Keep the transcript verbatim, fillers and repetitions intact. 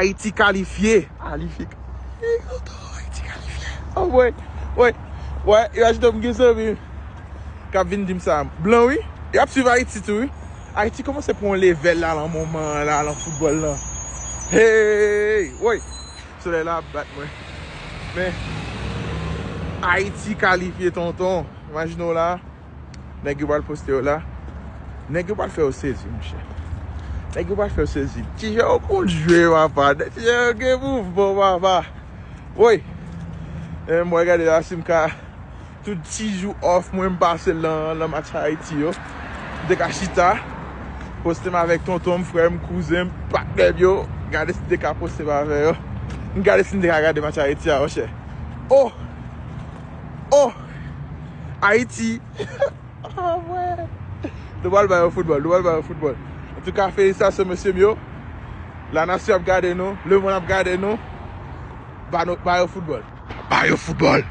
Ayiti kalifye. Ayiti kalifye. Oh, woy. Woy. Woy, yo achte m gen zanmi k ap vin di m sa. Blan, wi. Y ap swiv Ayiti tou, wi. Ayiti kòmanse pran yon level la, lan moman an la, lan foutbòl lan. Hey! Woy! Solèy la ap bat mwen. Men, Ayiti kalifye, tonton. Imajine w la. Nèg yo pral poste yo la. Nèg yo pral fè yo sezi, monchè. Nèg yo pral fè yo sezi. Kijan yo konn jwe, papa? Kijan yo gen mouvman, papa? Woy! E mwen gade la, si m ka, tout ti jou off mwen, m pase lan, lan match Ayiti yo. M te ka chita, poste m avèk tonton m, frè m, kouzen m, patnè m yo. Gade si m te ka poste m avè yo. M gade si m te ka gade match Ayiti a, monchè. Oh! Oh! Ayiti! Ah, wè. Nou pral ba yo foutbòl, nou pral ba yo foutbòl. Antouka, felisitasyon, mesye m yo. Lanasyon ap gade nou, lemonn ap gade nou. Ba nou, ba yo foutbòl. Ba yo foutbòl.